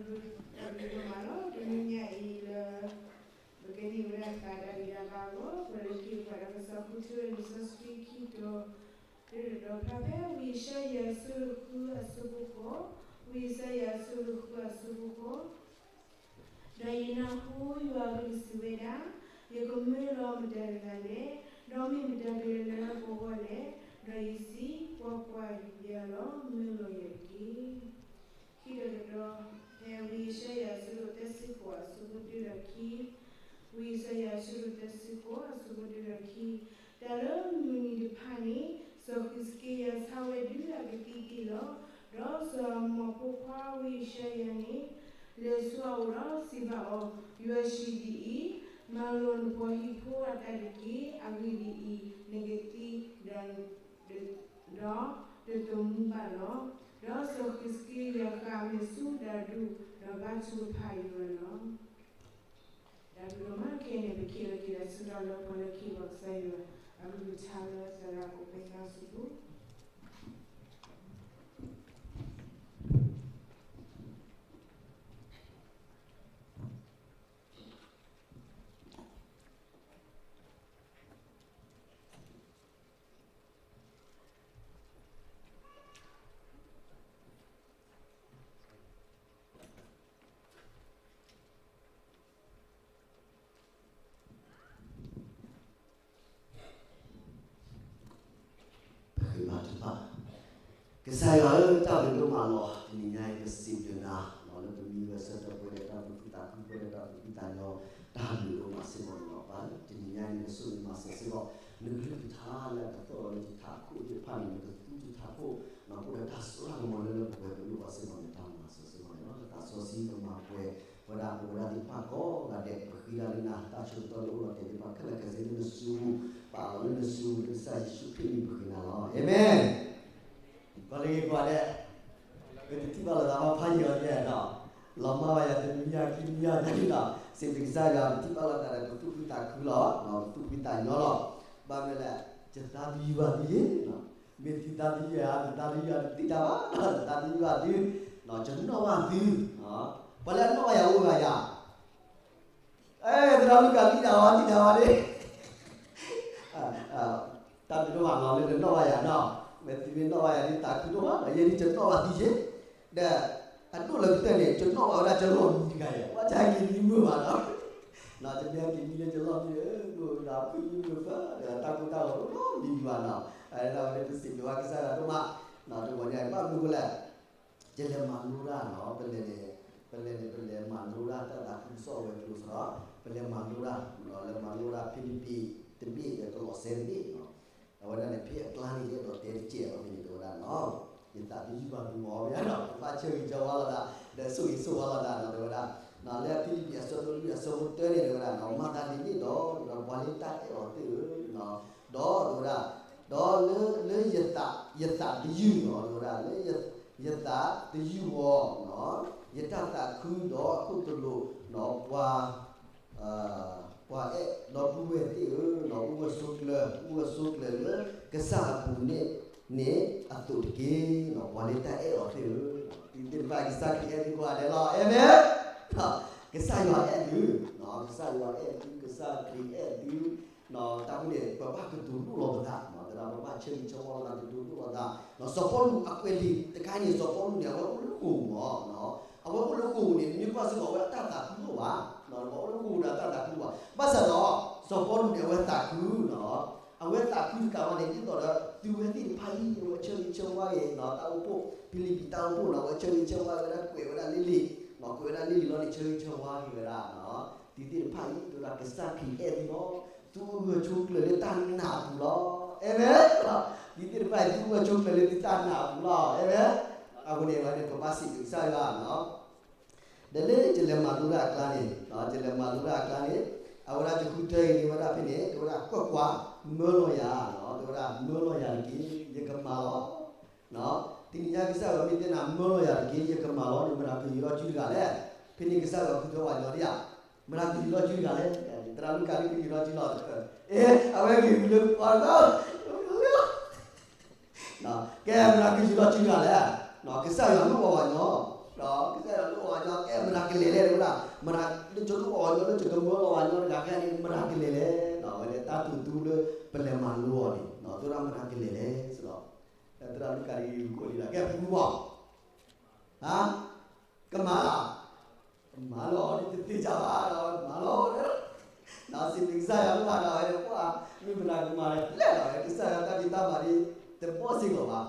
တၢ်ဘျုးဒိၣ်မးလီၤ. တနံၤညါအံၤလၢ ပကန့ၢ်ဝဲဒၣ်တၢ်တဂ့ၤတၢ်ဘၣ်အဂီၢ် ပှၤလၢခံပှၤဒီးကစၢ်ခူထူဝဲလံာ်စီဆှံခံတီၤ ဒုးဒီးဖျါဖဲဝံယၡါယၤအဆၢဒိၣ်ဃုအဆၢဖိဃိး, ဝံယၡါယၤအဆၢဒိၣ်ဃုအဆၢဖိဃိး ဒီးယနၢ်ဟူယွၤအကလုၢ်စံးဝဲဒၣ်, ယကမၢလီၤမတၤတဂၤလဲၣ်, ဒီးမ့ၢ်မတၤကလဲၤလၢပဂီၢ်လဲၣ်, ဒီးယစံး, ကွၢ်ကွၢ်, ယၤလီၤ, မၢလီၤယၤတက့ၢ်. ခံတီၤတတီၤ, ဖဲဝံယၡါယၤအဆၢဒိၣ်သၢဆံဃိးအဆၢဖိတၢဒီးခံ, ဝံယၡါယၤအဆၢဒိၣ်သၢဆံဃိးအဆၢဖိတၢဒီးခံ, တၢ်လၢမုၢ်နံၤတဖၣ်န့ၣ် စီၤဃံးစက့ယၤဆါဝဲဒုးအကသံၣ်ဒံးလီၤ. ဒီးစီၤအၤမိၣ်ဖိခွါဝံယၡါယၤန့ၣ် လဲၤဆူအအိၣ်ဒီးစံးဘၣ်အီၤ, ယွၤစံးဒ်အံၤ, မၤလိာ်နပှၤဟံၣ်ဖိအတၢ်တက့ၢ်. အဂ့ၢ်ဒ်အံၤ, နကသံဒီး ဒီးတသမူဘၣ်လီၤ. ဒီးစီၤဃံးစက့ယၤဃၣ်အမဲာ်ဆူတၢ်ဒူၣ်, ဒီးဘါထုကဖၣ်ယွၤလီၤ. တၢ်ဘျုးဒိၣ်မး. ခဲအံၤန့ၣ် ပကဟ့ၣ်လီၤက့ၤတၢ်ဆၢကတီၢ်လၢပှၤလၢခံဘီကစၢ်ယွၤ အကလုၢ်ကထါလၢသရၣ်ကိးဖဲသးစူၤပူၤ ပဃ့ဘါထုကဖၣ်. ကစၢ်ယွၤဧၢ, တၢ်ဘျုးဒိၣ်မးလီၤ. တနံၤညါအံၤ ပစံးဘျုးနၤလၢပမံဝဲဆၢထၢၣ်ပဝဲဒၣ်တၢ်သူၣ်ခုသးခု ပဝဲဒၣ်တၢ်သူၣ်ဖှံသးညီ, တၢ်ဘျုးဒိၣ်မးစ့ၢ်ကီးန့ၣ်လီၤ. ပၢ်, တနံၤညါအံၤ နကဆိၣ်ဂ့ၤမၤစၢၤစ့ၢ်ကီး နကလုၢ်ကထါလၢအကသီၣ်လီၤလၢယထးခိၣ်သ့ၣ်တဖၣ်န့ၣ် နကသူယထးခိၣ်, ဒီးအိၣ်ဒီးတၢ်စိတၢ်ကမီၤလၢလၢပှဲၤပှဲၤ ပလိၣ်ဘၣ်စ့ၢ်ကီးန့ၣ် တၢ်မၤစၢၤစ့ၢ်ကီးန့ၣ်လီၤ. လၢသးစီဆှံကမၤပှဲၤဝဲဒၣ်ပဝဲဒၣ်သ့ၣ်တဖၣ်ကိးဂၤဒဲး, ပဃ့ဒၣ်လၢနၤ တၢ်ဆၢကတီၢ်လၢအိၣ်လီၤတဲာ်သ့ၣ်တဖၣ်ခဲလၢာ်ခဲဆ့လၢနစုပူၤ, ပာ်လီၤလၢနစုပူၤ လၢကစၢ်ယ့ၣ်ၡူးခရံာ်အမံၤပဃ့နၤလီၤ. အၤမ့ၣ်. ပှၤလၢဂ့ၤပှၤဒဲး, ပတထံၣ်ဘၣ်လိာ်သးဘၣ်ဖးယံာ်အီၤဒဲးနီၤ, လီၤမၢ်ဘၣ်ယၤတနွံယၤခံနွံယၤဒဲးနီၤ, စံးဘျုးကစၢ်ယွၤ ပထံၣ်ဘၣ်လိာ်သးဒီး ပသူၣ်ဖှံသးခုလီၤ, ပသူၣ်ဖှံသးညီလီၤ. ဘၣ်မနုၤလဲၣ်, ယသးသယုၢ်ဘၣ်သုယ့ၣ်, မ့ၢ်သုသးသယုၢ်ဧါ, တသးသယုၢ်ဧါ တသ့ၣ်ညါဘၣ်, ယသးသယုၢ်ဘၣ်သု, ယနီၣ်ဘၣ်သု, ပှၤလၢအနီၣ်ဘၣ်ယၤအိၣ်ဂၤယၤ အဲ သရၣ်လူၤကၣ် လံၣ်ဒၣ်ဝါ လံၣ်ဒၣ်ဝါန့ၣ်, တၢ်ဘျုးဒိၣ်မးလီၤ လၢနနီၣ်ဘၣ်ယၤနီၤ, မ့ၢ်သုမ့ၢ်နီၣ်ဘၣ်ယၤဒ်သးခုဒိၣ်မး, ယဲဒ်ယနီၣ်ဘၣ်သုယ့ၣ်, ဒီးအဒိၣ်လၢကတၢၢ်န့ၣ် ယနီၣ်ဘၣ်ဝဲဒၣ်ယလီၢ်မံၤတဂၤယဲၢ်, ပှၤတဟဲက့ၤမံမုာ်ဘၣ်နီၤ, ယမ့ၢ်ဟဲက့ၤမံလၢယလီၢ်မံၤဧၢ, မုာ်ဒီးဖုမုာ်ဖၢဒီးတၢ်ကိၢ်တၢ်ဂီၤအိၣ်လီၤမံၤယွၤနီၤ, အဝဲဒၣ်ပစံးဘျုးဘၣ်ကစၢ်ယွၤဒိၣ်မး, တဂီၤညါအံၤ ဘၣ်မနုၤအဃိလဲၣ် ယလဲၤမၤလိတၢ်နီၤ, ပလဲၤန့ၣ်, ပလဲၤန့ၣ် ပလဲၤမၤလိတၢ်တၢ်သးခုကစီၣ်ဝဲၤကျိၤစ့ၢ်ကီး, ပလဲၤမၤလိတၢ်, လဲၤမၤလိတၢ်ဖံလံးပံၤတဘ့ၣ်ဒီးကလီးစဲတဘ့ၣ်နီၤ, အဝဲဒၣ်န့ၣ် ဖဲအကျါန့ၣ် ယအဲၣ်ဒိးတဲတကဲးလီၤဖဲန့ၣ် တဲဝဲဒၣ်နီၤ, ယသးတယုၢ်ဘၣ်သုမီၤ ဝဲဒၣ်နီၤ, ကဘၣ်ဆၢဂ့ၤဆၢဝါလိာ်သး, ဒီးဆိၣ်ဂ့ၤဆိၣ်ဝါလိာ်သးနီၤ တဲဝဲဒၣ်, လၢဖံလံးပံၤအဆၢဒိၣ်လွံၢ်အဆၢဖိတၢန့ၣ် တဲဝဲဒၣ်နီၤ, မၤသးဒ်န့ၣ်ဒီး ပှၤလၢတၢ်အဲၣ်အီၤသ့ၣ်ဧၢ, ဒီးတဲဝဲဒၣ် ဒီးလၢ, လၢယသး, ယသးတယုၢ်နီၤ, တဲဝဲဒၣ်လၢယသးတယုၢ်အီၤ, ယတၢ်သးခုဒီးအခိၣ်သလုး, ပှၤ, ပှၤအဲၣ်ဒီပုၢ်ဝဲၢ်သ့ၣ်ဧၢ, အိၣ်ဂၢၢ်ဆိးကျၢၤ, အိၣ်ဂၢၢ်ဆိးကျၢၤလၢကစၢ်အပူၤန့ၣ်, န့ၣ်အသိးတက့ၢ်, ပှၤလၢတၢ်အဲၣ်အီၤသ့ၣ်ဧၢ, သုသ့ၣ်တဖၣ်ကစၢ်ခရံာ်အဲၣ်သုကိးဂၤဒဲးလီၤ, အၤမ့ၣ်, ကစၢ်ယွၤအဲၣ်သု, ကစၢ်ယွၤအဲၣ်သု, ကစၢ်ခရံာ်အဲၣ်သု, တၢ်ဝဲန့ၣ် ပဘၣ်ကတိၤဒိၣ်လီၤပသး, သရၣ် ပဘၣ်ဆၢဂ့ၤဆၢဝါလိာ်သး ကတိၤဒိၣ်လီၤသး, စီၤပီလူးအကွဲးလံာ်တခါန့ၣ် စီၤပီလူးန့ၣ် အဝဲအိၣ်လၢဃိာ်ပူၤလီၤ, အဝဲအိၣ်လၢဃိာ်ပူၤန့ၣ် မ့ၢ်ကွၢ်စ့ၢ်ကီးဝဲအတၢ်သးခုဒိၣ်ဘၣ်, အဝဲအိၣ်လၢဃိာ်ပူၤဒီးအတၢ်သးခုဒိၣ်ဘၣ်, ဘၣ်ဆၣ်ဒီး စီၤပီလူးန့ၣ် အဝဲသးခုနီၤ, အဝဲသးခုတကးဘၣ်န့ၣ် ဒ်သိးဒီး သုဝဲသ့ၣ်တဖၣ်အံၤ အဝဲဆၢဂ့ၤဆၢဝါက့ၤ တၢ်အိၣ်ဖှိၣ်, ဖံလံးပံၤတၢ်အိၣ်ဖှိၣ်နီၤ, အဝဲဆၢဂ့ၤဆၢဝါက့ၤဝဲဒၣ် ကွဲးဝဲဒၣ်လံလံၤ, ကွဲးဝဲဒၣ်လံလံၤလီၤန့ၣ် ဆၢဂ့ၤဆၢဝါက့ၤဝဲဒၣ် သုသ့ၣ်တဖၣ်အံၤ ဒ်သိးဒီးကစၢ်ခရံာ်အဲၣ်သုလီၤ, သုအိၣ်ဂၢၢ်ဆိးကျၢၤလၢတၢ်နာ်အပူၤလီၤ, အၤမ့ၣ်, သုသ့ၣ်တဖၣ်အံၤ သုအိၣ်ဂၢၢ်ဆိးကျၢၤလၢသုတၢ်နာ်အပူၤလီၤ, အၤမ့ၣ်, အဃိန့ၣ် အဝဲန့ၣ် ပဘၣ်စံးဘျုးကစၢ်ယွၤနီၤ, ဒီးလၢယလဲၤမၤလိတၢ်အကျါန့ၣ်, ယလဲၤမၤလိတၢ်အကျါန့ၣ်, အဝဲဒၣ်ယဃုထၢအံၤန့ၣ် ဝဲဒၣ်ဖဲန့ၣ် တဲဝဲဒၣ်ကွၢ်ကွၢ်, မၢလီၤယၤ, တဲဝဲဒၣ်မၢလီၤယၤတက့ၢ်, ယကမၤလီၤ တနံၤညါကစၢ်ယွၤမ့ၢ်တဲနၤ မၢလီၤယၤတက့ၢ် ယကမၤလီၤန့ၣ် မတၤကယံာ်လီၤစုတဂၤလဲၣ်, ဖဲန့ၣ်ကစၢ်ယွၤဃုထၢပှၤညီဒ်ဧါ, မတၤကယံာ်လီၤစုတဂၤလဲၣ်, သရၣ်လူၤကၣ်လၢကယံာ်လီၤစုလီၤ, အဝဲက့ၤလၢပှၤလီၤ, ကဲမတၤကယံာ်လီၤစုတဂၤလဲၣ်, ကစၢ်ယွၤမၢပှၤညီ ကစၢ်ယွၤဒုးအီၣ်ပှၤညီ ကဲမတၤကလဲၤလဲၣ် တဲဝဲဒၣ်, မတၤလၢကဒုးအီၣ်ပှၤညီ လၢကမၢလီၤပှၤညီတဂၤခဲအံၤန့ၣ် မတၤကလဲၤလဲၣ်, အဝဲန့ၣ်တၢ်တူၢ်သံလၢပလဲၤမၤလိအီၤန့ၣ် တဲဝဲဒၣ်မတၤကလဲၤလဲၣ် စ့ၢ်ကီး, သရၣ်လူၤကၣ်ဒ်အံၤ ကိးလံဒၣ် ကဲပူၤမီၢ် ဟါ, ကမၤလီၤ, ကမၤလီၤ ဒ်တသ့ၣ်ညါဘၣ်ဒီး မၤလီၤ, ဒီးစံးဘျုးကစၢ်ယွၤလၢဘၣ်ဒီး အဝဲန့ၣ်ပှၤ မ့ၢ်မတၤကမၤလဲၣ်ဒီး ကစၢ်ယွၤတၢ်ဖံးတၢ်မၤဒ် တဘီၣ်စ့ၢ်ကီးဘၣ်,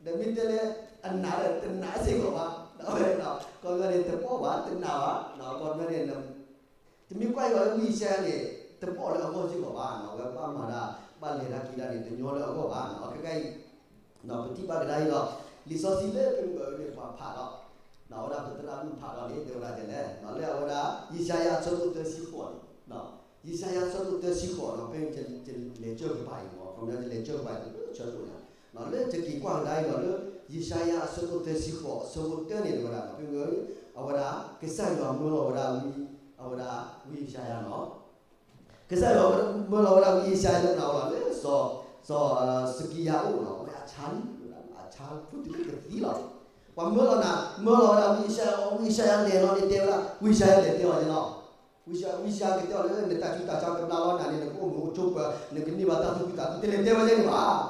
ဒီးမ့ၢ်တဲလၢ အနာ်ဒီး တနာ်စ့ၢ်ကီးဘၣ်, ဒီးဝဲ ခီပညီန့ၣ် တဘီၣ်ဘၣ် တနာ်ဘၣ်, ခီပညီန့ၣ် တမ့ၢ်ကွၢ်ယွၤလၢဝံယၡါယၤန့ၣ် တဘီၣ်လၢအဂီၢ်စ့ၢ်ကီးဘၣ်, အဝဲဘၣ်မၤတၢ် ဘၣ်လဲၤတၢ်က့ၤတၢ်န့ၣ် တညီလၢအဂီၢ်ဘၣ်, ခဲကနံၣ်အံၤ ပထံၣ်ဘၣ်ကဒါအံၤဒီး လံာ်စီဆှံလၢပမ့ၢ်ပှၤဖးဒီး အဝဲဒၣ်ပသရၣ်မုၣ်ဖးဒီးန့ၣ် တဲဝဲဒၣ်ဒ်လဲၣ်, လၢအဝဲဒၣ် ယၡါယၤအဆၢဒိၣ်သၢဆံဃိးန့ၣ်, ယၡါယၤအဆၢဒိၣ်သၢဆံဃိးဒီး ဖဲန့ၣ်ယလဲၤကၢၢ်ကပၤအံၤမ့ၢ် ခီပညီယလဲၤကၢၢ်ကပၤအံၤတဆၢဒိၣ်ညါ, လၢယက့ၤကွၢ်ကဒါအံၤဒီးလၢ ယၡါယၤအဆၢဒိၣ်သၢဆံဃိး အဆၢဖိတၢန့ၣ် တဲဝဲဒၣ် ဖဲန့ၣ် အဝဲဒၣ် ကစၢ်ယွၤမၢလီၤဝဲဒၣ် အဝဲဒၣ်ဝံယၡါယၤန့ၣ် ကစၢ်ယွၤမၢလီၤဝဲဒၣ်ဝံယၡါယၤလၢမနုၤအဃိလဲၣ်, စီၤ စီၤစကံယၤအိၣ်ဒီး အဝဲအဆါလံ, အဆါလံ ဖိတုၤလၢကသံလီၤ, ပှၤမၢလီၤနၤ မၢလီၤဝဲဒၣ်ဝံယၡါယၤ ဝံယၡါယၤလဲၤလီၤန့ၣ်တဲဝဲဒၣ် ဝံယၡါယၤလဲၤတဲအီၤန့ၣ်လီၤ, ဝံယၡါယၤကတဲအီၤလၢ နတၢ်ဆူးတၢ်ဆါကဘျါလီၤနၤန့ၣ် နကအိၣ်မုာ်အိၣ်ဆိးပၢၤ နကန့ၢ်ဘၣ်တၢ်သူၣ်ခုသးခု တလဲၤတဲဝဲဒၣ်န့ၣ်ဘၣ်,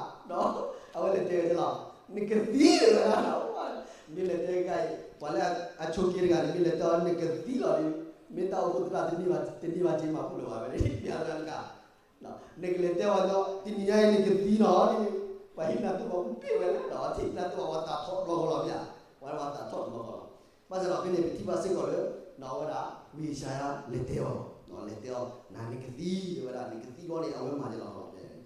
အဝဲလဲၤတဲဝဲဒၣ်လီၤ, နကသံဝဲဒၣ် မ့ၢ်လဲၤတဲကါအံၤ ပှၤလၢအဆိးက့တဂၤန့ၣ် မ့ၢ်လဲၤတဲအီၤ နကသံလီၤန့ၣ်, မ့ၢ်တၢ်အိၣ်ဖှိၣ်သရၣ်တန့ၢ်ဘၣ် တန့ၢ်ဘၣ်က့ၤမၤပူၤလၢၤဘၣ်ဝဲန့ၣ် ပျးသရၣ်တဂၤ, နကလဲၤတဲဝဲဒီး တနံၤညါအံၤ နကသံလီၤန့ၣ်, ပှၤဟံးနၤသိးဘၣ်ပ့ၢ်ဝဲလဲၣ်ဒီး ထံၣ်နၤသိးဘၣ် ပှၤသးထီၣ်ဘျီဃီလီၤမ့ၢ်ဧါ, ပှၤလၢပှၤသးထီၣ်တဘျီဃီလီၤ, ဘၣ်ဆၣ်ဒီးဖဲန့ၣ် ပထံၣ်ဘၣ်စ့ၢ်ကီးလၢ အဝဲဒၣ် ဝံယၡါယၤလဲၤတဲအီၤ, လဲၤတဲအီၤ နၤနကသံ တဲဝဲဒၣ် နကသံဘျီန့ၣ် အဝဲမၤဒ်လဲၣ်ဃီလီၤ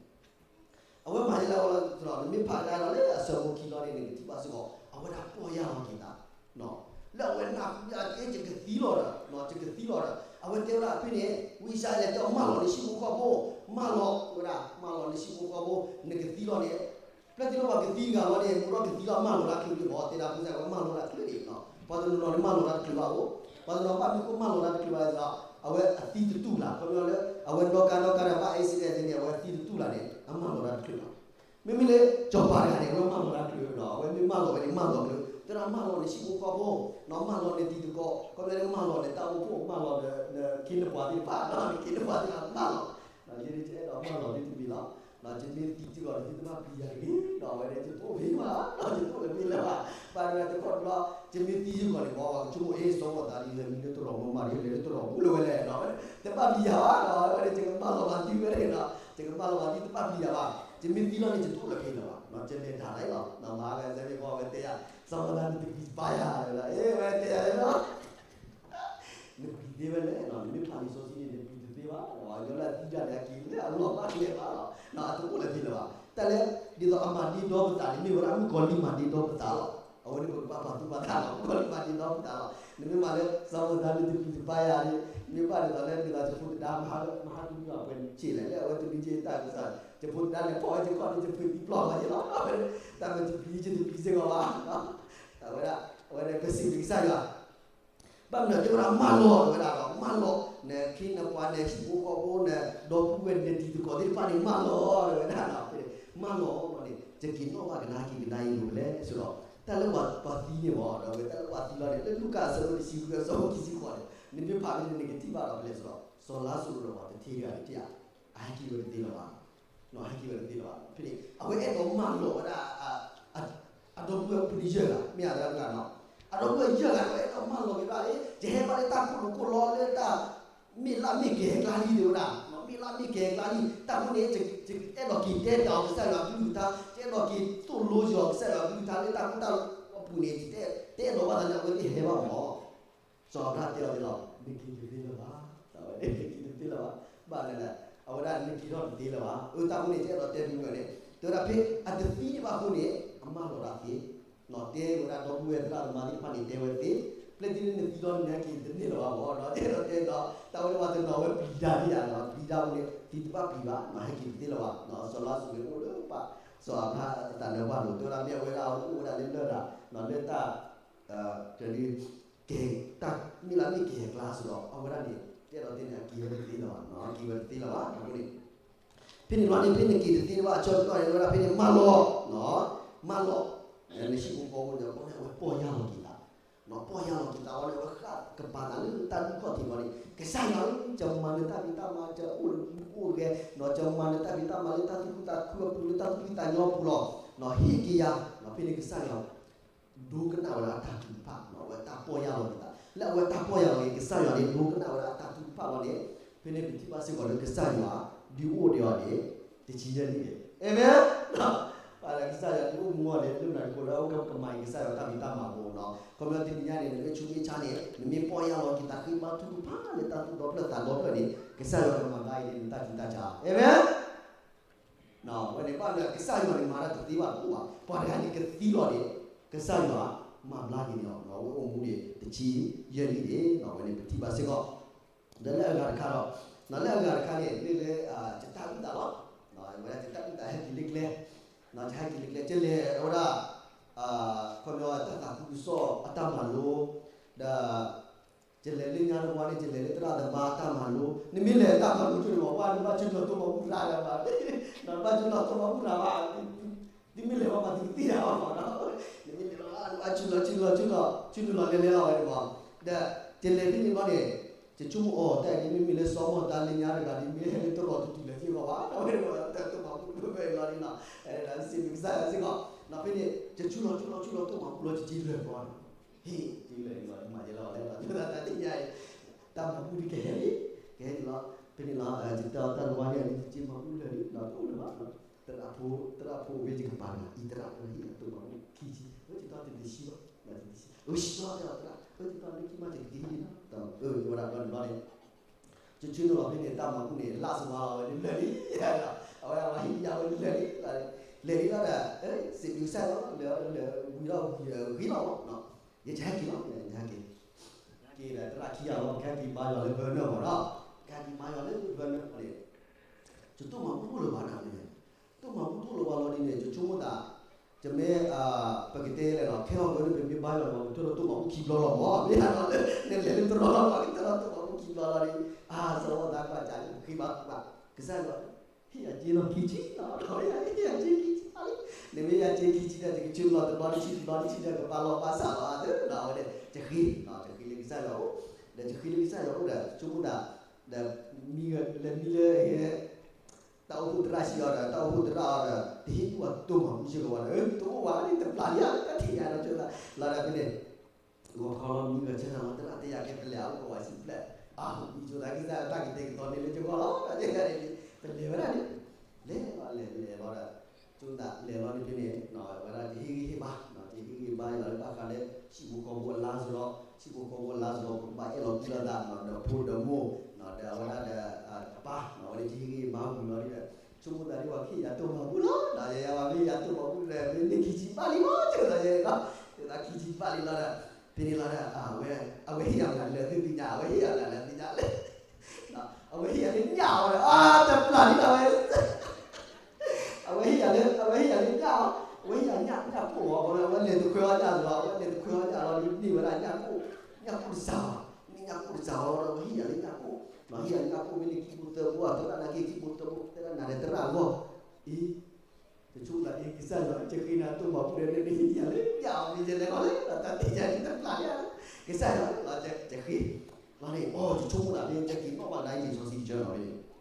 အဝဲမၤဒ်လဲၣ်ဃီလီၤ, နမ့ၢ်ဖးကဒါဒီးလၢအဆၢဖိခံလီၤန့ၣ် နကထံၣ်ဘၣ်စ့ၢ်ကီး အဝဲဒၣ်ပီၢ်ယၢ်လီၤက့ၤသး, လၢအဝဲနၢ်ဟူယၤက့ ယကသံလီၤဒီး ယကသံလီၤဒီး အဝဲတဲဝဲဒၣ်ဖဲန့ၣ် ဝံယၡါယၤလဲၤတဲအီၤ မၢလီၤနဟံၣ်ဖိဃီဖိ, မၢလီၤဝဲဒၣ် မၢလီၤနဟံၣ်ဖိဃီဖိ, နကသံလီၤန့ၣ် ဖဲတုၤလၢပှၤကသံတဂၤလီၤန့ၣ် မ့ၢ်ဒီးကသံလီၤ မၢလီၤတၢ်တချုးန့ၣ်ဘၣ် တဲဒၣ်ဖိစၢ်ဝဲ မၢလီၤတၢ်တချုးန့ၣ်, ပှၤတနီၤနီၤန့ၣ် မၢလီၤတၢ်တချုးဘၣ်အိၣ်, ပှၤတနီၤဘၣ်မနုၤဃိမၢလီၤတၢ်တချုးဘၣ်လဲၣ်ဒီး အဝဲအသံတတူၢ်လၢ် ခီပညီလၢ အဝဲနီၣ်ကါနီၣ်ကါဒီးဘၣ် accident န့ၣ် အဝဲအသံတတူၢ်လၢ်န့ၣ် အမၢလီၤတၢ်တချုးလီၤ. မ့မ့ၢ်လၢ စီၤပၤတဂၤန့ၣ် အဝဲမၢလီၤတၢ်တချုးဒီး အဝဲမ့ၢ်မၢလီၤဝဲန့ၣ် မၢလီၤတချုး တဲဒၣ်မၢလီၤနဟံၣ်ဖိဃီဖိ, မၢလီၤနတံၤသကိး ခီပညီလၢမၢလီၤနတၢ်အိၣ်ဖှိၣ် မၢလီၤနခ့နပှၤသ့ၣ်တဖၣ် နခ့နပှၤသ့ၣ်တဖၣ်မၢလီၤ, ယဲဒၣ်ယအဲၣ်ဒိးမၢလီၤသုတမံၤလီၤ, ယမ့ၢ်သံစ့ၢ်ကီးန့ၣ် သုတဘၣ်ပျံၤယၤတဂ့ၤ, ဒီးအဝဲဒၣ် ယတအိၣ်ဖဲဘၣ်, ယတအိၣ်လၢဖဲလၢၤဘၣ်, ဘၣ်ဒီးတခီတဘျီ ယမ့ၢ်သံစ့ၢ်ကီးန့ၣ် ပှၤကဆိကမိၣ် အ့ စီၤဝီၢ်သးဒ်လဲၣ် မံၤလၢတရီၢ်မီၤမး ဒ်လဲၣ်လၢတရီၢ်ပူၤလၢၤဝဲလဲၣ်, တဘၣ်ပျံၤယၤဘၣ်ဒီး အဝဲဒၣ် ယကမၢလီၤဘၣ်သုဝဲန့ၣ်ဒီး ယကမၢလီၤဘၣ်သု တဘၣ်ပျံၤယၤဘၣ်, ယမ့ၢ်သံလီၤန့ၣ် ယတအိၣ်လၢဖဲလၢၤဘၣ်, ယလဲၤတၢ်လၢလီၤ, မၤဝဲစဲဖဲဘီဝဲတဲယၤ စီၤဝီၢ်သး နတပျံၤတပျါယၤ ဝဲဒၣ် အ့ ဝဲတဲယၤလီၤ နပျံၤသ့ဝဲလဲၣ်, နမ့ၢ်ဖးလံာ်စီဆှံန့ၣ် နပျံၤတသ့ဘၣ်, ယလၢအသံတၢ်န့ၣ် အက့ၤလၢအလီၢ်ဘၣ်ကျဲဘၣ်လီၤ, အတအိၣ်လၢဖဲလၢၤဘၣ်, တၢ်လၢ ဒ်သိးအမၤဒ့ဒီပသးန့ၣ် မ့ၢ်ဝဲဒၣ်မုၣ်ကီၤလံၢ်မၤဒ့ဒီပသးလီၤ, အဝဲန့ၣ်ပကဘၣ်ပာ်သူၣ်ပာ်သးလီၤ, မုၣ်ကီၤလံၢ်မၤဒ့ဒီပသးလီၤ, နမ့ၢ်မၤလၢ စီၤဝီၢ်သး နတပျံၤတပျါယၤန့ၣ် မ့ၢ်ဘၣ်ဒ်သိးလၢဒ်သိး ယဖိသဒါ မဟါတမံၤဘၣ်ပှဲၤဆံးလဲၣ် လၢအဝဲတမံၤက့ၤတၢ်ကစီၣ် ယဖိသဒါန့ၣ် ဖီၣ်ဝဲယခီၣ်န့ၣ် ယဖုးသံပျီၢ်လီၤယလီၤ, တၢ်မ့ၢ်တပျံၤ ယတပျံၤစ့ၢ်ကီးဘၣ်, အဝဲဒၣ် အဝဲဒၣ် ပစံးဘျုးကစၢ်ယွၤ ဘၣ်မနုၤတဲဝဲဒၣ်မၢလီၤ တဲဝဲဒၣ်ဒီး မၢလီၤ နခ့နပှၤ နဟံၣ်ဖိဃီဖိ နဒီပုၢ်ဝဲၢ် နတံၤသကိးသ့ၣ်တဖၣ်န့ၣ် မၢလီၤ တဲဝဲဒၣ်ဒီး မၢလီၤန့ၣ် ယက့ၤနီၣ်ဘၣ်ကဒါက့ၤကဒါအံၤမနုၤလဲၣ် ဆိဒီး တၢ်လၢပှၤသံန့ၣ်မ့ၢ် ဒီးဝဲတၢ်လၢပှၤသံလီၤန့ၣ် လၢလူၤကၣ်အဆၢဖိတဆံဃု အဆၢဖိခံဆံဃိးန့ၣ် နမ့ၢ်ဖးဖဲန့ၣ် နကထံၣ်ဘၣ်ဒီးဖဲလဲၣ်ဆိဒီး စီၤလါစရူးဒီးပှၤတထံတဂၤန့ၣ် အဟဲက့ၤဝဲတသ့လၢၤဘၣ် ဟဲက့ၤဝဲတသ့လၢၤဘၣ်. ဖဲန့ၣ် အဝဲအဲၣ်ဒိးမၢလီၤဝဲဒၣ် အဒီပုၢ်ဝဲၢ်ဖိန့ၣ်ယဲၢ်ဂၤ မ့ၢ်အသရၣ်တဂၤနီၤ. အဒီပုၢ်ဝဲၢ်ယဲၢ်ဂၤဒီး အဲၣ်ဒိးမၢလီၤက့ၤဝဲဒၣ် ယဟဲဘၣ်လၢတၢ်ကိၢ်လိာ်ကိၢ်လီလၢတၢ် မ့ၢ်လၢမ့ၢ်ကဲၤကျါလံ တဲဝဲဒၣ်, မ့ၢ်လၢမ့ၢ်ကဲၤကျါလံ တၢ်အဃိန့ၣ် ယအဲၣ်ဒိးက့ၤတဲတၢ်အီၤကစၢ်ယွၤအကလုၢ်ကထါ, ယအဲၣ်ဒိးက့ၤသိၣ်လိယီၤကစၢ်ယွၤအကလုၢ်ကထါလၢတၢ်ကိၢ်တၢ်ဂီၤအပူၤန့ၣ် တအဲၣ်ဒိးဘၣ်သးလၢအဝဲသ့ၣ်ဟဲဘၣ်မး စီၤအၤဘြၤဟၣ်တဲအီၤန့ၣ်လီၤ, နက့ၤတသ့လၢၤဘၣ်, နက့ၤတသ့လၢၤဘၣ်, ဘၣ်လဲၣ်လဲၣ်, အဝဲဒၣ်နက့ၤထီၣ်တသ့လၢၤဘၣ်, အတၢ်အဃိန့ၣ် ယအဲၣ်ဒိးတဲဒုးဝဲန့ၣ် တဲဝဲဒၣ်ဖဲအတသံဘၣ်အဃိန့ၣ် အမၢလီၤတၢ်သ့, တဲဝဲဒၣ်ဒီပုၢ်ဝဲၢ်သရၣ်သမါသ့ၣ်တဖၣ်န့ၣ် တဲဝဲသ့, ပျဲတုၤလၢနသံဒီးနဟဲက့ၤတန့ၢ်လၢၤဘၣ်မး, တဲဒီးတဲဒီး တၢ်ဝဲန့ၣ်ပှၤတနီၤဝဲပျံၤတၢ်ဒ်ယၤဒီး ပျံၤတၢ်အဃိန့ၣ် သံတဘၣ်ပျံၤဘၣ်, ဟဲက့ၤတသ့လၢၤဘၣ်, စီၤလါစရူးအိၣ်လၢပၢ် စီၤအၤဘြၤဟၣ်အသးလၢပှၢ်လိၤ တဲဝဲဒၣ်မ့ၢ်အဝဲဒၣ်အိၣ်ဝဲဒၣ်လၢလၢၢ်ဒၣ် လၢတၢ် ကဲ တၢ်မ့ၢ်လၢမ့ၢ်ကဲၤကျါစ့ၢ်ဒီး အဝဲဒၣ်န့ၣ် တဲဒီးတဲန့ၣ် အက့ၤဝဲတသ့လၢၤဘၣ်, အက့ၤဝဲတသ့လၢၤဘၣ်, အဃိန့ၣ် ဖဲန့ၣ်တဘျီန့ၣ် ဖဲနက့ၤတသ့လၢၤဘၣ် အဆၢကတီၢ်န့ၣ် တဲဝဲဒၣ်ဖဲန့ၣ် မၢလီၤ, မၢလီၤ နဟံၣ်ဖိဃီဖိဒီး အဝဲပီၢ်ယၢ်လီၤက့ၤသး, ပီၢ်ယၢ်လီၤက့ၤသးအီၤန့ၣ် အဝဲဃၣ်ကပၤသးလၢတၢ်ဒူၣ်ခီၣ်ထံးလီၤန့ၣ် ကစၢ်ယွၤဧၢ, ယမၤနၢၤတၢ်ဖံးတၢ်မၤ ယအိၣ်လၢမူခိၣ်အိၣ်ဂဲၤ, ဒီးယမၤနၢၤတၢ်ဖံးတၢ်မၤလၢတၢ်သူၣ်ခုသးခုအပူၤ လၢတၢ်သူၣ်ဖှံသးညီအပူၤလီၤ. ဟ့ၣ်က့ၤယၤ, ဖဲန့ၣ်ကစၢ်ယွၤ ဒိကနၣ်ဝဲဒၣ်အတၢ်ထုကဖၣ်, အဝဲတၢ်ပီၢ်ယၢ်လီၤက့ၤသး, လၢအဝဲတၢ်ပီၢ်ယၢ်လီၤက့ၤ ကစၢ်ယွၤန့ၣ် ဒိကနၣ်ဝဲဒၣ်အတၢ်ထုကဖၣ်လီၤန့ၣ်, ဖဲန့ၣ်ပထံၣ်ဘၣ်စ့ၢ်ကီးလၢကစၢ်ယွၤ ဒုးအိၣ်ဒီးအီၤန့ၣ် တဆံယဲၢ်နံၣ်န့ၣ်, အၤမ့ၣ်, ပှၤလၢကစၢ်ယွၤဒုးအိၣ်မူအီၤန့ၣ် လၢနၤတကိးလၢအအိၣ်ကမၤအံၤ ကစၢ်ယွၤတၢ်ဖံးတၢ်မၤဖိနီၤ, ခီဖျိတနံၤညါန့ၣ် နမ့ၢ်ဆူးမ့ၢ်ဆါန့ၣ် နမ့ၢ်ပီၢ်ယၢ်လီၤက့ၤသး ဃ့ဘါထုကဖၣ်လၢတၢ်သူၣ်ဒီဖျၢၣ်သးဒီဖျၢၣ်န့ၣ် ကစၢ်ယွၤကမၤဘၣ်အံၤန့ၣ် နတၢ်ထုတၢ်ဆါ, အၤမ့ၣ် ဝဲန့ၣ်ဘၣ်လၢ ကစၢ်ယွၤန့ၣ် မၤတၢ်တသ့ဘၣ်တအိၣ်ဘၣ်, ပှၤတဂၤန့ၣ်ကသံလီၤန့ၣ် ကစၢ်ယွၤမၤဘျါက့ၤန့ၣ်လီၤ, အဝဲအိၣ်မူန့ၣ် တဆံယဲၢ်နံၣ်န့ၣ် ဝဲန့ၣ်ပထံၣ်ဘၣ်စ့ၢ်ကီး, ဒီးလၢအဂၤတခါဒီး, လၢအဂၤတခါန့ၣ် မ့ၢ်လၢ ယတၢ်အုၣ်သးလီၤ, ဝဲဒၣ်ယတၢ်အုၣ်သးဟဲက့ၤလၢကျဲ, ယဟဲက့ၤလၢကျဲ ကလဲၤဝဲဒၣ် ခီပညီတၢ်သးခုကစီၣ်အတၢ်မၤလိ, ဒီး ယလဲၤလၢညါတဝါန့ၣ် ယလဲၤလၢသရၣ်သမါတၢ်မၤလိ, နမ့ၢ်လဲၤတၢ်မၤလိဆိန့ၣ် ပှၤနဘၣ်ဆူလီၤတိၢ်မၤဘူၣ်ရၤလၢၤဘၣ်, နဘၣ်ဆူလီၤတိၢ်မၤဘူၣ်ရၤဘၣ်, သုမ့ၢ်လဲၤဘၣ်မၤသုကသ့ၣ်ညါဘၣ်မးနီၤ, နမ့ၢ်လဲၤလီၤ နဘၣ်ဆူလီၤ ဆူလီၤ ဆူလီၤ ဆူနုာ်လီၤလဲၤလဲၤလီၤဝဲန့ၣ်မး, ဒီး ယလဲၤဖဲန့ၣ်ဘျီန့ၣ် ယဆိကမိၣ်အီၤ တၢ်အံၤဒ်မ့မ့ၢ်လၢစီၤမိၣ်တၢ်လၢညါတဂၤဒ်မ့ၢ်ဟဲလၢတရီတတုၤလၢၤသ့ၣ်ဂီၢ်ဘၣ်, ဒီးဝဲန့ၣ် တၢ်တိၢ်မၤဘူၣ်တဖျၢၣ်အံၤလီၤန့ၣ်နီၤ, စံးဘျုးကစၢ်ယွၤစ့ၢ်ကီး, ဒီးဖဲန့ၣ် ယဆိလီၤ ဆိလီၤ ဆိလီၤတိၢ်မၤဘူၣ်လီၤ ယက့ၤလၢၤဘျီန့ၣ် ဟ့ၣ် တုၤလၢာ်န့ၣ်လီၤ မၤယဲလၢအီၤလဲၣ်လီၤ တၢ်သ့ၣ်ညါအံၤ တၢ်မၤဘူၣ်ဒ်ကဟဲလံ, ကဟဲန့ၣ်လီၤ, ဖဲန့ၣ်လီၤ ယတၢ်တၢ်တဝါန့ၣ် ယက့ၤမၤဘူၣ်လၢာ်လံ ဒီးတအိၣ်လၢၤဘၣ်, သရၣ်ဖိ သရၣ်ဖိဝဲယကပၤတဂၤ အံၤသရၣ်ဖိဟ့ၣ်ယၤတိၢ်မၤဘူၣ်ခံဆံ, အၢ ယတၢ်တဆံဘၣ်, ယတဆံ, အၢ ဆံလီၤတဲအီၤသရၣ်, အၢ ယတၢ်လၢခံမး ယကက့ၤဟ့ၣ်လီၤ, ဒီးအၢ ဝဲဒၣ်ဘျီန့ၣ်ဘျီန့ၣ် ယဆိကမိၣ်လီၤဖဲန့ၣ် တၢ်မၤဘူၣ်န့ၣ် လၢ်စ့ၢ်ကီးလီၤဝဲန့ၣ် လၢာ်လံ, အဝဲအဝဲဟ့ၣ်ယၤဝဲလၢာ်လံ, လဲၤလံလီၤဒီး စံးဘျုးကစၢ်ယွၤလီၤ လဲၤဝဲလၢာ်ဝံၤလီၤဝံၤဒီးဂ့ၤလီၤမး, ယကဟဲက့ၤလီၤ ယဟဲက့ၤ, က့ၤဒီးသရၣ်ခံဂၤလီၤ ကဟဲက့ၤဘါယွၤလၢ burner မးနီၤ, ကဟဲက့ၤဘါယွၤလၢ burner မးန့ၣ် ယတိၢ်မၤဘူၣ်တအိၣ်လၢၤဘၣ်နၤန့ၣ်, တိၢ်မၤဘူၣ်တအိၣ်လၢၤဘၣ်လီၤဒ်န့ၣ် ယဆိကမိၣ်သး ယမ့ၢ် ပကတဲလဲၣ်နီၤ ခဲအံၤဝဲန့ၣ် ပမ့ၢ်ဘါယွၤန့ၣ် ပကထၢထီၣ်တိၢ်မၤဘူၣ်ခံဘျီလီၤမး, မ့ၢ်နီၤ နလဲၤလၢတရီလီၤ ပကထၢထီၣ်တိၢ်မၤဘူၣ်ခံဘျီလီၤန့ၣ် အါ စီၤမိၣ်သးကွၢ်ကၢ်န့ၣ် ဃ့ဘါဃ့ဘါ ကစၢ်ယွၤ ဟ့ၣ်ယၤစ့လီၤခံဆံနီၤ, ဟ့ၣ်ယၤစ့ခံဆံလီၤ, နမ့ၢ်ဟ့ၣ်ယၤစ့ခံဆံဒီး ယကဆၢလီၤတဘျီတဆံတဘျီတဆံဒီး ကဘၣ်လီၤဘၣ်စးလီၤ အါသးဝဲန့ၣ် ယဃ့ ယဃ့လၢကစၢ်ယွၤအိၣ်, ဒီးယဃ့လၢကစၢ်ယွၤအိၣ်ဒီး ဆိကမိၣ်သး ဒီးမံဂၤလဲၤမံလၢ တၢ်အိၣ်ဖှိၣ်သရၣ်ဆံးအီၤဒီး တၢ်အိၣ်ဖှိၣ်သရၣ်အီၤဒီး တဟ့ၣ်ဒံးဝဲတိၢ်မၤဘူၣ်စ့ၢ်ကီးဝဲဒီး တအိၣ်ဝဲန့ၣ် တပျၢ်လံဧါ တၢ်ထံၣ်ညါဒီး ဆိသး လီၤဒီးဖဲန့ၣ် ဂီၤခီလီၤ မံဂၤဆၢထၢၣ်လီၤ သရၣ်တဲယၤကဲပလဲၤအအိၣ်ကဝီၤဆံးဖျဲၣ် အါ မံဆိသးကစၢ်ယွၤ တၢ်ကတဲာ်ကတီၤန့ၣ်လၢယဂီၢ်လီၤ ပလဲၤဝဲဒၣ်န့ၣ် လဲၤလီၤလဲၤလဲၤလီၤဒီး ဆိသးလဲၤလီၤန့ၣ်ဖဲန့ၣ် ဝဲဒၣ်ယဟ့ၣ်ဂံၢ်ဟ့ၣ်ဘါ ယဟ့ၣ်ဂံၢ်ဟ့ၣ်ဘါယွၤလၢဘၣ်ဃးလၢ ဟံၣ်ဖိဃီဖိအလါစ့ၢ်ကီး ဟံၣ်ဖိဃီဖိအလါစ့ၢ်ကီး ပကဘၣ်အဲၣ်လီၤကွံလီၤသး ဒီးဖိဒီးမိၢ် ဒီးအဝဲဒၣ်ဒီး အပၢ် အဝဲန့ၣ်ယဟ့ၣ်ဂံၢ်ဟ့ၣ်ဘါဝံၤလီၤဒီး ဆိကမိၣ်သးဒ်ဝဲဟ့ၣ်ယၤတိၢ်မၤဘူၣ်လီၤ ဒီးယဲယဲဝဲမ့ၢ်ယၤတိၢ်မၤဘူၣ်ဒီး မ့ၢ်န့ၢ်ခံဆံဘၣ်လံမး ဆိသးယဲန့ၣ်လီၤ ဆိသးခံဆံဘၣ်လံလီၤဒီး ဖဲန့ၣ်လီၤဒီး အဝဲ အဝဲဟ့ၣ်ယၤမနုၤလဲၣ် သုသ့ၣ်ညါ အဝဲဟ့ၣ်ယၤမနုၤလဲၣ် သ့ၣ်ညါလဲၣ် အဝဲဟ့ၣ်ယၤလၢညၣ်အီၤဒီး အါ တပျၢ်လံဒီးဝဲ အဝဲဟ့ၣ်ယၤလၢ အဝဲဟ့ၣ်ယၤလၢညၣ်အီၤ အဝဲဟ့ၣ်ယၤညၣ် ညၣ်ကိၣ်အီၤ အဝဲလဲၤတခွဲအီၣ်ညၣ်လီၤ အဝဲလဲၤတခွဲအီၣ်ညၣ်လီၤ န့ၢ်ဝဲဒၣ်ညၣ်ကိၣ် ညၣ်ကိၣ်တစှၤဘၣ် န့ၢ်ညၣ်ကိၣ်တစှၤလီၤဒီး အဝဲဟ့ၣ်ယၤလၢညၣ်ကိၣ် ဟ့ၣ်ယၤလၢညၣ်ကိၣ် မ့ၢ်န့ၢ်ခံဘိသၢဘိ အသရၣ်နာ်က့ခံဘိသၢဘိ သရၣ်နာ်ဒီးသရၣ်အဂီၢ် အံၤ ယဆိကမိၣ်သး အ့ ကစၢ်ယွၤ ယဃ့နၤတိၢ်မၤဘူၣ်ဒီး နဟ့ၣ်ယၤလၢညၣ်အီၤ မ့ၢ်ယလဲၤလီၤလၢ တၢ်သ့ၣ်ညါန့ၣ်တပျၢ်လံ ကစၢ်ယွၤ ယဃ့ လီၤန့ၣ် အိ ယဆိကမိၣ်သးဖဲ ယက့ၤနီၣ်ဘၣ်နၤအံၤလံာ်စီဆှံကစၢ်လီၤန့ၣ်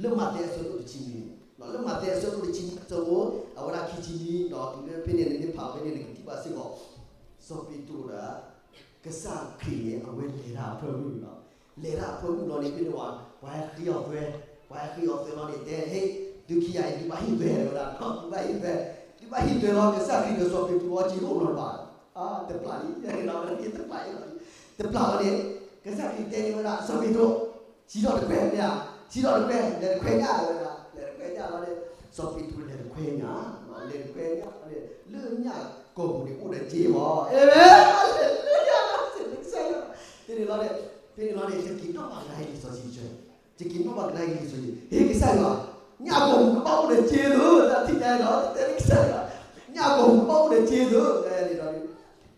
လၢမးသဲအဆၢဒိၣ်တဆံနွံန့ၣ် လၢမးသဲအဆၢဒိၣ်တဆံနွံ အဆၢဖိ အဝဲဒၣ်ခံဆံနွံ တုၤလၢဖဲန့ၣ် နမ့ၢ်ဖးဖဲန့ၣ် နကထံၣ်ဘၣ်စ့ၢ်ကီး စီၤပ့းတရူးဒီး ကစၢ်ခရံာ်န့ၣ် အဝဲလဲၤတၢ်အဖၢမုၢ်လီၤ. လဲၤတၢ်အဖၢမုၢ်လီၤန့ၣ် ဖဲန့ၣ်ဝဲ ပှၤဟဲဃ့အီၤသွဲ, ပှၤဟဲဃ့အီၤသွဲလီၤန့ၣ် တဲ ဟ့ၣ် သုခံဂၤအံၤ သုဘၣ်ဟ့ၣ်သွဲဝဲဒၣ် သုဘၣ်ဟ့ၣ်သွဲ, သုဘၣ်ဟ့ၣ်သွဲလီၤ ကစၢ်ခရံာ်ဒီးစီၤပ့းတရူးအီၤ က့ၤအိၣ်လီၤဘၣ်. အါ တပျၢ်လံ တပျၢ်လီၤန့ၣ် ကစၢ်ခရံာ်တဲန့ၢ်ဝဲဒၣ် စီၤပ့းတရူး စံးထီၣ်တခွဲမ့ၢ်ဧါ, စံးထီၣ်တခွဲ လဲၤတခွဲညၣ်ဝဲဒၣ် လဲၤတခွဲညၣ်လီၤန့ၣ် စီၤပ့းတရူးလဲၤတခွဲညၣ်, လဲၤတခွဲညၣ်န့ၣ် လၢညၣ်ကိာ်ပူၤန့ၣ် အိၣ်ဒီးစ့မး အၤမ့ၣ် ဟါလ့လူယၤ စံးဘျုးကစၢ်ယွၤ, ဖဲန့ၣ်လီၤန့ၣ် ဖဲန့ၣ်လီၤန့ၣ် ယက့ၤနီၣ်ဘၣ်ကဒါအံၤလံာ်စီဆှံကစၢ်, ယက့ၤနီၣ်ဘၣ်ကဒါအံၤလံာ်စီဆှံ, ဟ့ၣ်ကစၢ်ယွၤ, ညၣ်ကိာ်ပူၤကဘၣ်အိၣ်ဒီးစ့သိး တၢ်ထံၣ်ညါအံၤလီၤ တဲန့ၢ်ကစၢ်ယွၤ, ညၣ်ကိာ်ပူၤကဘၣ်အိၣ်ဒီးစ့သိး တဲန့ၣ်လီၤ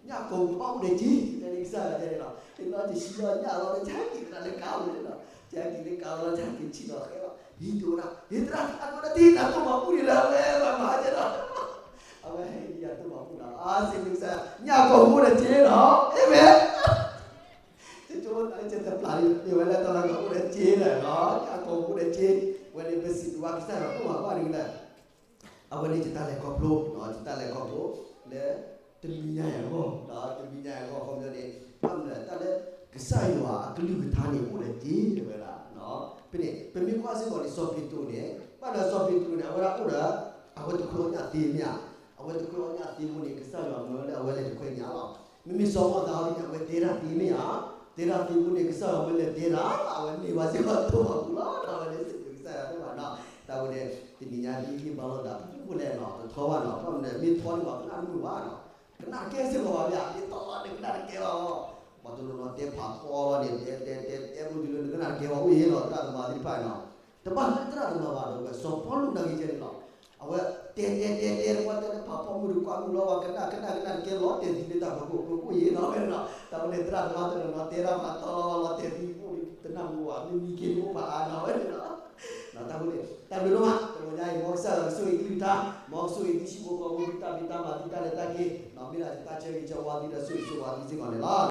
ညၣ်ကိာ်ပူၤကဘၣ်အိၣ်ဒီးစ့ တဲန့ၢ်ကစၢ်ယွၤန့ၣ်လီၤ, ဖဲန့ၣ်လီၤ ယဟံးလီၤညၣ်လီၤ ယဟဲက့ၤဝဲဒၣ်လၢကါပူၤန့ၣ်လီၤ, ယဟဲက့ၤလၢကါပူၤလီၤ ယဟဲက့ၤဆံၣ်လီၤဃဲလီၤ, ဟံးတအိၣ်ဒၣ် ဟ့ၣ်သရၣ် အဒိနတ့ၢ်နၤတိၢ်မၤဘူၣ်န့ၣ်ဒီး အဝဲမၤမၤကဲလီၤ အဝဲဟဲက့ၤယၤတိၢ်မၤဘူၣ်လီၤ, အါ စံးဘျုးကစၢ်ယွၤ, ညၣ်ကိာ်ပူၤအိၣ်ဒီးစ့လီၤ, အၤမ့ၣ် ဝဲန့ၣ်ပစံးဘျုးဘၣ်ကစၢ်ယွၤဒိၣ်မးဘၣ်ဒ်လဲၣ်. အဝဲန့ၣ်ယတၢ်လဲၤခီဖျိ, ယတၢ်လဲၤခီဖျိ လၢတနံၤညါအံၤအဂီၢ်, တနံၤညါအံၤအဂီၢ် အခီပညီန့ၣ် ဘၣ်မနုၤတၢ်လၢ ကစၢ်ယွၤအကလုၢ်ကထါန့ၣ် အိၣ်ဒီးတ့ၢ်ဝဲဒၣ်, ဖဲန့ၣ် ပမ့ၢ်ကွၢ်စ့ၢ်ကီးန့ၣ် စီၤပ့းတရူးန့ၣ် ဘၣ်ဒီးစီၤပ့းတရူးန့ၣ် အဝဲဒၣ်အိၣ်ဒီး အဝဲတခွဲးအီၣ်ညၣ်သ့မ့ၢ်ဧါ, အဝဲတခွဲးအီၣ်ညၣ်သ့အဃိန့ၣ် ကစၢ်ယွၤမၢလၢအဝဲလဲၤတခွဲးညၣ်လီၤ. မ့မ့ၢ်စီၤမိၤသးအံၤန့ၣ် အဝဲတဲတၢ်သ့မ့ၢ်ဧါ, တဲတၢ်သ့အဃိန့ၣ် ကစၢ်ယွၤမၢလဲၤတဲတၢ် အဝဲန့ၢ်ဘၣ်စ့ၢ်ကီးတၢ်မၤပူၤလီၤ. အဝဲန့ၣ်စံးဘျုးကစၢ်ယွၤဒိၣ်မးနီၤ. တၢ်ဝဲန့ၣ် တနံၤညါဒ်ဟ့ၣ်ဘါလိာ်သး ပတူၢ်ဖိလဲၣ်နီၤ တထီဘၣ်နီၤ, ဘၣ်မနုၤမ့ၢ်ထီန့ၣ်ဘၣ် ကနၣ်တမုာ်ဘၣ်နီၤ, ကနၣ်တကဲစ့ၢ်ကီးဘၣ် မ့ၢ်ဧါ, မ့ၢ်ထီလီၤန့ၣ် ကနၣ်တကဲဘၣ်အီၤ, ပှၤတနီၤနီၤတဲဖးထီလီၤန့ၣ် တဲတဲတဲတဲဖိတုၤလၢနကနၣ်တကဲဘၣ် အိၣ်ယဲလီၤ သရၣ်သမါသ့ၣ်တဖၣ်နီၤ. တဘၣ်သရၣ်သမါဘၣ်ဒီး စီၤပီလူးနာ်က့ၤကဲန့ၣ်လီၤ. အဝဲတဲတဲတဲတဲတပှၢ်တဲလၢဖးဖီမုၢ်တကွၢ်မုၢ်လီၤ ပှၤကနၣ်ကနၣ်ကနၣ်တကဲလီၤတဲာ်သံလၢတၢ်ဖီခိၣ် အိၣ်ယဲနီၤဝဲနီၤ. တၢ်ဝဲန့ၣ်သရၣ်သမါတနီၤနီၤတဲတၢ်ဖးထီလီၤလီၤတဲာ်သံအိၣ်တနၢ်မူဘၣ် မ့မ့ၢ်က့ၤအိၣ်ဖးအါနီၤဝဲန့ၣ်လီၤ. တၢ်ဝဲန့ၣ် တၢ်ဘျုးဒိၣ်မး တနံၤညါအံၤ မ်ကစၢ်ယွၤကဆိၣ်ဂ့ၤကလုၢ်ကထါ, မ်ကဆိၣ်ဂ့ၤသုဟံၣ်ဖိဃီဖိ သုတၢ်ဖံးတၢ်မၤ သုတၢ်လဲၤတၢ်က့ၤ, မ့ၢ်ဒၣ်ယတၢ်ဆၢဂ့ၤဆၢဝါသုဒီးဆိၣ်ဂ့ၤဆိၣ်ဝါသုစ့ၢ်ကီးန့ၣ်လီၤ.